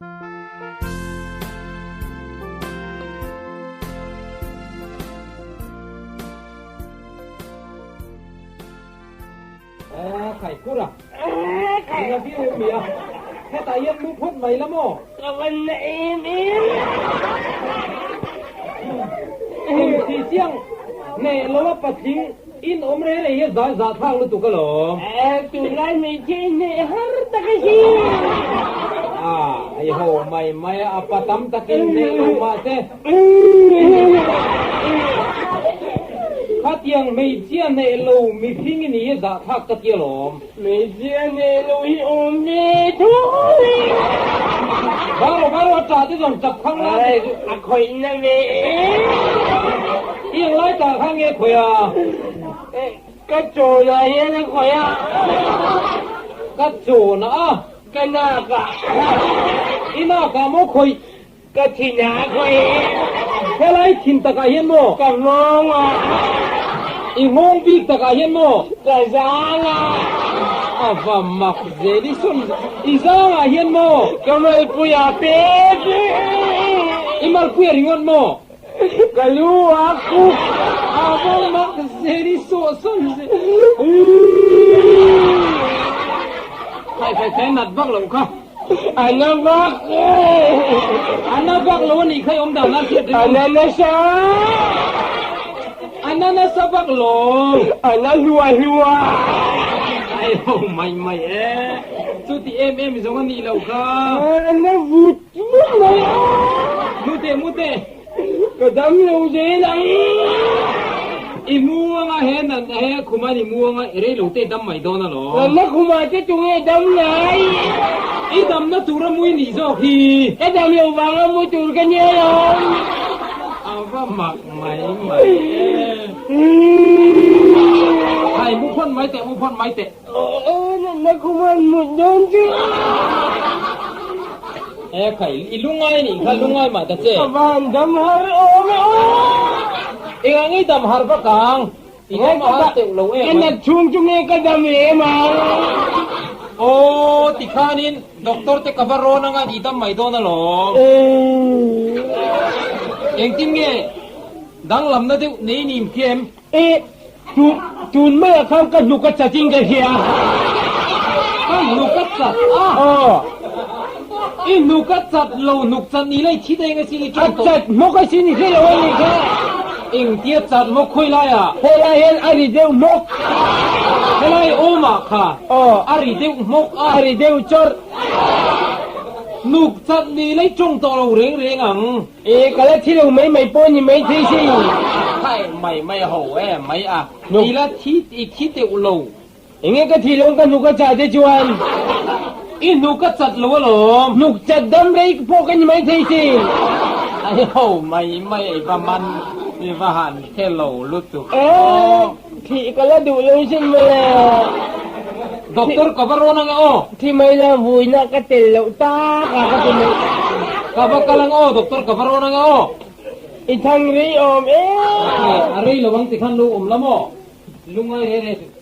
Khai kur a, eng a viau em mi a, hetah hian mu phawt mai la maw? Ka van na em em. Eng thi chiang hneh lo a patling in awm reng reng hian zai zah thlak lutuk alawm. Tunlai hmeichhe in hneh har tak a si. A, hei ho mai mai a, a pa tam takin hneh lo mahse. Khatiang hmeichhia hneh lo mihring i ni hi zahthlak ka ti alawm. Hmeichhia hneh lo hi awm ve thui. Baro baro a tah te zawng chap khang lai te. A khawih na ve e. I ang lai tah khan nge khawih a? Ka chawnah hian a khawih a. Ka chawnah a? Ka nakah. I nakah maw khawih? Ka thin a khawi e. Helai thin takah hian maw? Ka nghawng a. I nghawng bik takah hian maw? Ka zang a. A va mak zel i sawn i zangah hian maw? Ka malpui a pek. I malpui a ringawt maw? Ka lu a kuk. A va mak zel i sawh sawn zel. Khai khai khai nat vak loh kha. A na vak e! A na vak lo a nih kha i awm dan a hriat reng. A na nasa! A na nasa vak lo. A na hlua hlua. Ai ho mai mai e. Chuti em em zawng a nih loh kha. A na vut vut mai a. Mute mute. Ka dam lo zel ang. I mu anga he nan he khuma ni mu anga i rei lo te dam mai dawn alawm. Nanna khuma te tunge dam ngai? I damna tura mui nih zawk hi. Ka dam lo vanga mu tur ka nia lawm. A va mak mai mai e. Hai mu phawt mai teh mu phawt mai teh. Nanna khuma an mut dawn chu. E khai i lungai nih kha lungai mah ta che. Ka van dam har awm e aw. Engah ngei dam har vak ang? I dam har teuh lo em? Ka nat chhung chu nge ka dam lem ang? Aw tikhanin doctor te ka va rawn anga i dam mai dawn alawm. Engtin nge danglamna deuh nei nim khi em? E, tun, tun maiah khan ka hnuk a chat in ka hria. Ka hnuk a chat a? Aw. I hnuk a chat lo, hnuk chat ni lai thi daih ang asin i tawng tawh. A chat hmawk asin i hre lo a nih kha. Engtia chat maw khawi laiah? Helai hian a ri deuh hmawk. Helai awmah kha? Aw. A ri deuh hmawk a. A ri deuh chawrh. Hnuk chat ni lai tawng tawh lo reng reng ang. E, ka la thi lo mai mai pawh ni mai thei si. Khai mai mai ho e mai a. I la thi i thi teuh lo. Enge ka thi lo ka hnuk a chah te chuan. I hnuk a chat lo alawm. Hnuk chat dam rei pawh ka ni mai thei si. Ai ho mai mai i va man i va han hre lo lutuk. E, thih ka la duh lo sin mawle. Doctor ka va rawn ang e aw. Thi mai la vuina ka tel loh tak a ka ti mai. Ka va kal ang aw doctor ka va rawn ang e aw. I thang rei awm e. A rei lo ang tikhan lo awm la maw? Lungai re re.